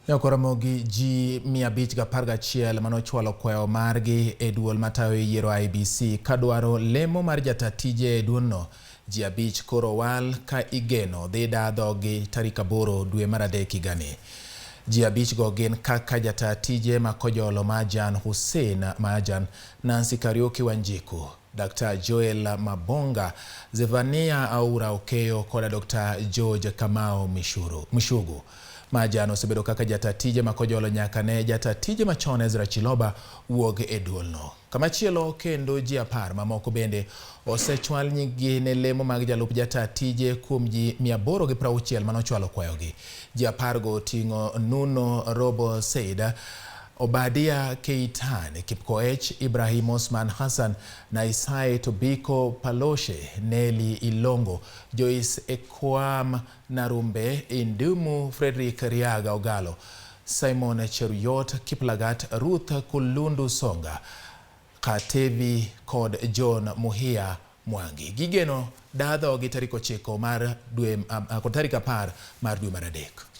Ne ok oromo gi ji 511 mane ochwalo kwayo margi e duol matayo yiero IEBC kadwaro lemo mar jata tije e duolno. Ji abich koro owal ka igeno dhi daa dhoggi tarik 8 dwe mar adek higani. Ji abich go gin kaka jata tije ma Kojolo Majan Hussein Majan, Nancy Kariuki Wanjiku, Dr. Joel Mabonga, Zephania Aura Okeyo koda Dr. George Kamau Mishugu. Majan osebedo kaka jata tije ma Kojolo nyaka ne jata tije machon Ezra Chiloba wuog e duolno. Kamachielo kendo ji 10 mamoko bende osechwal nyinggi ne lemo mag jalup jata tije kuom ji 860 manochwalo kwayogi. Ji 10 go oting'o Nuno Robo Seida, Obadia Keitan, Kipkoech, Ibrahim Osman Hassan, Naisai Tobiko Paloshe, Nelly Ilongo, Joyce Ekwam Narumbe, Indumu Frederick Riaga Ogalo, Simon Cheruyot Kiplagat, Ruth Kulundu Songa, Katevi kod John Muhia Mwangi. Gigeno daa dhogi tarik 9 mar dwe, kod tarik 10 mar dwe mar adek.